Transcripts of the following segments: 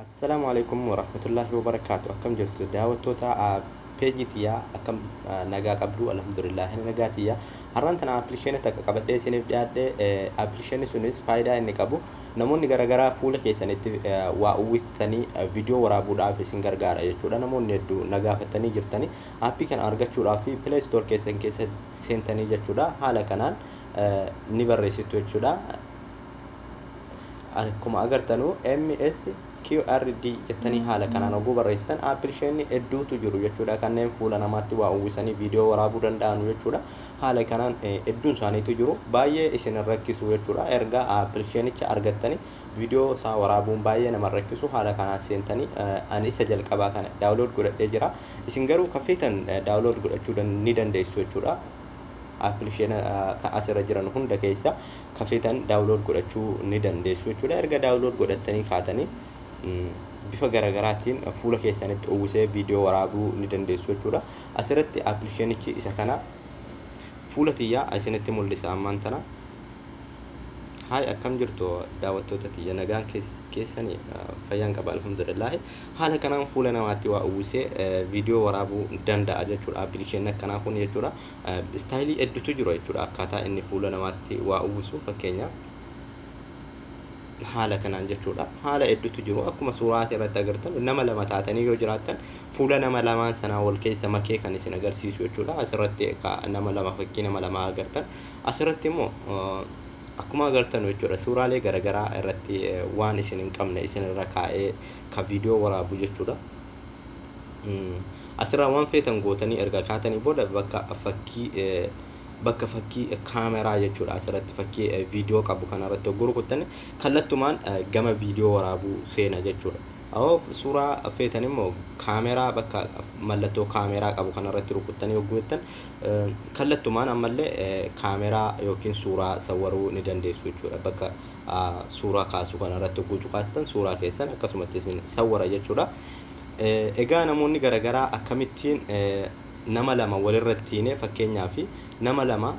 Assalaamu alaikum warahmatullaahi wabarakaatu. Akkam jirtu daawwattoota peejii tiyyaa? Akkam nagaa qabdu? Alhamdulillah, nagaa tiyyaa. Har'aan tana appilikeeshinii takka qabadhee isiniif dhiyaadhe. Appilikeeshinii sunis faayidaa inni qabu namoonni garaagaraa fuula keessanitti waa uwwistanii viidiyoo waraabuudhaaf isin gargaara jechuudha. Namoonni hedduu na gaafatanii jirtanii aappii kana argachuudhaaf Play Store keessan keessa seentanii jechuudha. Haala kanaan ni barreessitu jechuudha. Akkuma agartanu MS QRD jettanii haala kanaan oguu barreessitan appilikeeshinii hedduutu jiru jechuudha. Kanneen fuula namaatti waa uwwisanii viidiyoo waraabuu danda'an jechuudha. Haala kanaan hedduun isaaniitu jiru. Baay'ee isin rakkisu jechuudha. Erga appilikeeshinicha argattanii viidiyoo isaa waraabuun baay'ee nama rakkisu. Haala kanaan seentanii ani isa jalqabaa kana download godhadhee jira. Isin garuu kaffeetan download godhachuu ni dandeessu jechuudha. Appilikeeshina asirra jiran hunda keessa kafeetan download godhachuu ni dandeessu jechuudha. Erga download godhattanii kaatanii bifa garaagaraatiin fuula keessanitti uwwisee viidiyoo waraabuu ni dandeessu jechuudha. Asirratti appilikeeshinichi isa kana fuula tiyyaa isinitti mul'isa ammaan tana. Haay, akkam jirtu daawwattoota tiyya? Nagaan keessanii? Fayyaan qaba, alhamdulillah. Haala kanaan fuula namaatti waa uwwisee viidiyoo waraabuu danda'a jechuudha. Appilikeeshinni akkanaa kun jechuudha. Istaayilii hedduutu jiru jechuudha. Akkaataa inni fuula namaatti waa uwwisu fakkeenyaaf haala kanaan jechuudha. Haala hedduutu jiru. Akkuma suuraa asirratti agartan nama lama taatanii yoo jiraattan fuula nama lamaan sanaa wal keessa makee kan isin agarsiisu jechuudha. Asirratti nama lama, fakkii nama lamaa agartan. Asirratti immoo akkuma agartan jechuudha, suuraalee garaagaraa irratti waan isin hin qabne isin irra kaa'ee ka viidiyoo waraabu jechuudha. Asirraa waan feetan gootanii erga kaatanii booda bakka fakkii kaameraa jechuudha, asirratti fakkii viidiyoo qabu kanarratti hogguu rukuttan kallattumaan gama viidiyoo waraabuu seena jechuudha. Awoo, suuraa feetan immoo kaameraa, bakka mallattoo kaameraa qabu kanarratti rukuttanii yogguu jettan kallattumaan ammallee kaameraa yookiin suuraa sawwaruu ni dandeessu jechuudha. Bakka suuraa kaasuu kanarratti yogguu cuqaastan suuraa keessan akkasumatti isin sawwara jechuudha. Egaa namoonni garaagaraa akkamittiin nama lama walirratti hiine, fakkeenyaaf nama lama,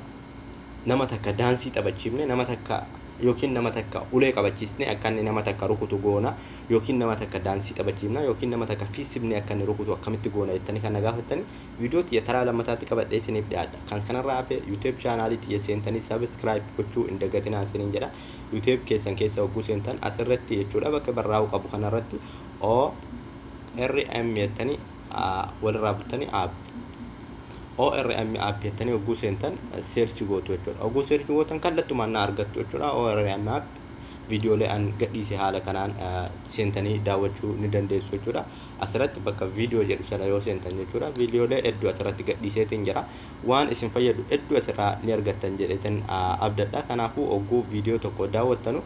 nama takka daansii taphachiifne, nama takka yookiin nama takka ulee qabachiisne akka inni nama takka rukutu goona, yookiin nama takka daansii taphachiifna, yookiin nama takka fiisifne akka inni rukutu akkamitti goona jettanii kan na gaafattani viidiyoo xiyya taraa lammataatti qabadhee isiniif dhiyaadha. Kan kanarraa hafe YouTube chaanaalii xiyya seentanii subscribe gochuu hin dagatinaa isiniin jedha. YouTube keessan keessa hogguu seentan asirratti jechuudha, bakka barraa'uu qabu kanarratti O R M jettanii walirraa buttanii app, ORM app jettanii hogguu seentan search gootu jechuudha. Hogguu search gootan kallattumaan na argattu jechuudha. ORM app viidiyoolee an gadhiise haala kanaan seentanii daawwachuu ni dandeessu jechuudha. Asirratti bakka viidiyoo jedhu sana yoo seentan jechuudha, viidiyoolee hedduu asirratti gadhiiseetiin jira. Waan isin fayyadu hedduu asirraa ni argattan jedheetin abdadha. Kanaafuu hogguu viidiyoo tokko daawwattanu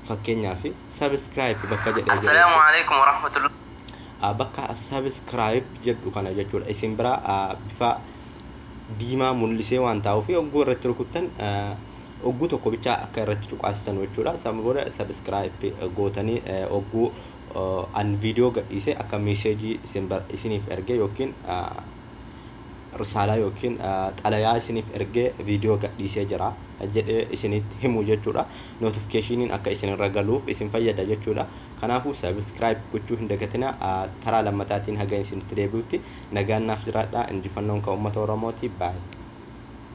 fakkeenyaaf subscribe bakka jedhee Assalaamu alaikum warahmatullahi. Bakka subscribe jedhu kana jechuudha, isin bira bifa diimaa mul'isee waan taa'uuf hogguu irratti rukuttan hogguu tokko bichaa akka irratti cuqaasisan jechuudha. Sana booda subscribe gootanii hogguu an viidiyoo gadhiise akka meeseejii isiniif erge yookiin risaalaa yookiin xalayaa isiniif ergee viidiyoo gadhiisee jira jedhee isinitti himu jechuudha. Notifikashiniin akka isinirra galuuf isin fayyada jechuudha. Kanaafuu subscribe gochuu hin dagatina. Taraa lammataatiin haga isinitti deebi'utti nagaan naaf jiraadha. Injifannoon kan uummata Oromooti. Baay'ee.